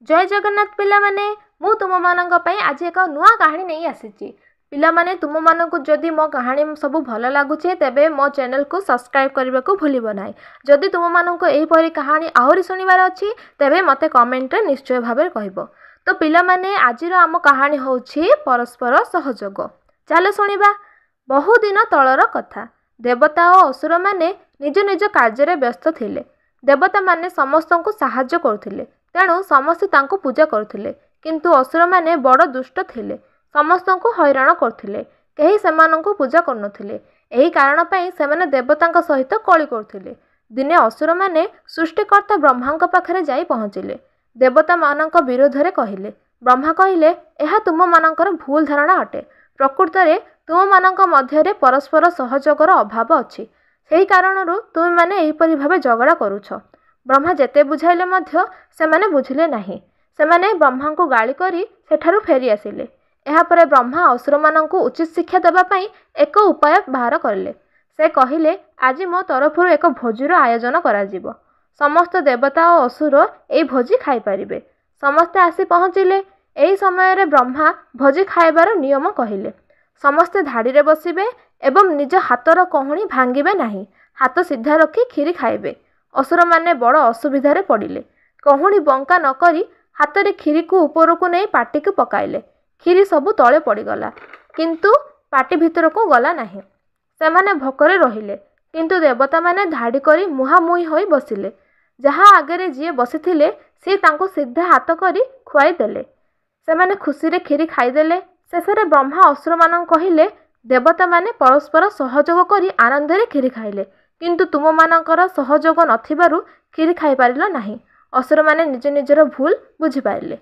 ଜୟ ଜଗନ୍ନାଥ ପିଲାମାନେ, ମୁଁ ତୁମମାନଙ୍କ ପାଇଁ ଆଜି ଏକ ନୂଆ କାହାଣୀ ନେଇ ଆସିଛି। ପିଲାମାନେ, ତୁମମାନଙ୍କୁ ଯଦି ମୋ କାହାଣୀ ସବୁ ଭଲ ଲାଗୁଛି, ତେବେ ମୋ ଚ୍ୟାନେଲକୁ ସବସ୍କ୍ରାଇବ୍ କରିବାକୁ ଭୁଲିବ ନାହିଁ। ଯଦି ତୁମମାନଙ୍କୁ ଏହିପରି କାହାଣୀ ଆହୁରି ଶୁଣିବାର ଅଛି, ତେବେ ମୋତେ କମେଣ୍ଟରେ ନିଶ୍ଚୟ ଭାବରେ କହିବ। ତ ପିଲାମାନେ, ଆଜିର ଆମ କାହାଣୀ ହେଉଛି ପରସ୍ପର ସହଯୋଗ। ଚାଲ ଶୁଣିବା। ବହୁଦିନ ତଳର କଥା। ଦେବତା ଓ ଅସୁରମାନେ ନିଜ ନିଜ କାର୍ଯ୍ୟରେ ବ୍ୟସ୍ତ ଥିଲେ। ଦେବତାମାନେ ସମସ୍ତଙ୍କୁ ସାହାଯ୍ୟ କରୁଥିଲେ, ତେଣୁ ସମସ୍ତେ ତାଙ୍କୁ ପୂଜା କରୁଥିଲେ। କିନ୍ତୁ ଅସୁରମାନେ ବଡ଼ ଦୁଷ୍ଟ ଥିଲେ, ସମସ୍ତଙ୍କୁ ହଇରାଣ କରୁଥିଲେ। କେହି ସେମାନଙ୍କୁ ପୂଜା କରୁନଥିଲେ। ଏହି କାରଣ ପାଇଁ ସେମାନେ ଦେବତାଙ୍କ ସହିତ କଳି କରୁଥିଲେ। ଦିନେ ଅସୁରମାନେ ସୃଷ୍ଟିକର୍ତ୍ତା ବ୍ରହ୍ମାଙ୍କ ପାଖରେ ଯାଇ ପହଞ୍ଚିଲେ। ଦେବତାମାନଙ୍କ ବିରୋଧରେ କହିଲେ। ବ୍ରହ୍ମା କହିଲେ, ଏହା ତୁମମାନଙ୍କର ଭୁଲ ଧାରଣା ଅଟେ। ପ୍ରକୃତରେ ତୁମମାନଙ୍କ ମଧ୍ୟରେ ପରସ୍ପର ସହଯୋଗର ଅଭାବ ଅଛି। ସେହି କାରଣରୁ ତୁମେମାନେ ଏହିପରି ଭାବେ ଝଗଡ଼ା କରୁଛ। ବ୍ରହ୍ମା ଯେତେ ବୁଝାଇଲେ ମଧ୍ୟ ସେମାନେ ବୁଝିଲେ ନାହିଁ। ସେମାନେ ବ୍ରହ୍ମାଙ୍କୁ ଗାଳି କରି ସେଠାରୁ ଫେରି ଆସିଲେ। ଏହାପରେ ବ୍ରହ୍ମା ଅସୁରମାନଙ୍କୁ ଉଚିତ ଶିକ୍ଷା ଦେବା ପାଇଁ ଏକ ଉପାୟ ବାହାର କଲେ। ସେ କହିଲେ, ଆଜି ମୋ ତରଫରୁ ଏକ ଭୋଜିର ଆୟୋଜନ କରାଯିବ। ସମସ୍ତ ଦେବତା ଓ ଅସୁର ଏହି ଭୋଜି ଖାଇପାରିବେ। ସମସ୍ତେ ଆସି ପହଞ୍ଚିଲେ। ଏହି ସମୟରେ ବ୍ରହ୍ମା ଭୋଜି ଖାଇବାର ନିୟମ କହିଲେ। ସମସ୍ତେ ଧାଡ଼ିରେ ବସିବେ ଏବଂ ନିଜ ହାତର କହୁଣୀ ଭାଙ୍ଗିବେ ନାହିଁ। ହାତ ସିଧା ରଖି କ୍ଷୀରି ଖାଇବେ। ଅସୁରମାନେ ବଡ଼ ଅସୁବିଧାରେ ପଡ଼ିଲେ। କହୁଣୀ ବଙ୍କା ନ କରି ହାତରେ କ୍ଷୀରିକୁ ଉପରକୁ ନେଇ ପାଟିକୁ ପକାଇଲେ। କ୍ଷୀରି ସବୁ ତଳେ ପଡ଼ିଗଲା, କିନ୍ତୁ ପାଟି ଭିତରକୁ ଗଲା ନାହିଁ। ସେମାନେ ଭୋକରେ ରହିଲେ। କିନ୍ତୁ ଦେବତାମାନେ ଧାଡ଼ି କରି ମୁହାଁମୁହିଁ ହୋଇ ବସିଲେ। ଯାହା ଆଗରେ ଯିଏ ବସିଥିଲେ, ସିଏ ତାଙ୍କୁ ସିଧା ହାତ କରି ଖୁଆଇ ଦେଲେ। ସେମାନେ ଖୁସିରେ କ୍ଷୀରି ଖାଇଦେଲେ। ଶେଷରେ ବ୍ରହ୍ମା ଅସୁରମାନଙ୍କୁ କହିଲେ, ଦେବତାମାନେ ପରସ୍ପର ସହଯୋଗ କରି ଆନନ୍ଦରେ କ୍ଷୀରି ଖାଇଲେ, କିନ୍ତୁ ତୁମମାନଙ୍କର ସହଯୋଗ ନଥିବାରୁ କ୍ଷୀରି ଖାଇପାରିଲ ନାହିଁ। ଅସୁରମାନେ ନିଜ ନିଜର ଭୁଲ ବୁଝିପାରିଲେ।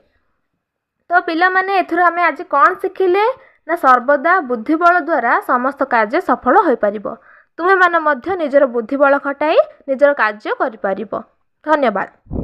ତ ପିଲାମାନେ, ଏଥିରୁ ଆମେ ଆଜି କ'ଣ ଶିଖିଲେ ନା, ସର୍ବଦା ବୁଦ୍ଧିବଳ ଦ୍ୱାରା ସମସ୍ତ କାର୍ଯ୍ୟ ସଫଳ ହୋଇପାରିବ। ତୁମେମାନେ ମଧ୍ୟ ନିଜର ବୁଦ୍ଧିବଳ ଖଟାଇ ନିଜର କାର୍ଯ୍ୟ କରିପାରିବ। ଧନ୍ୟବାଦ।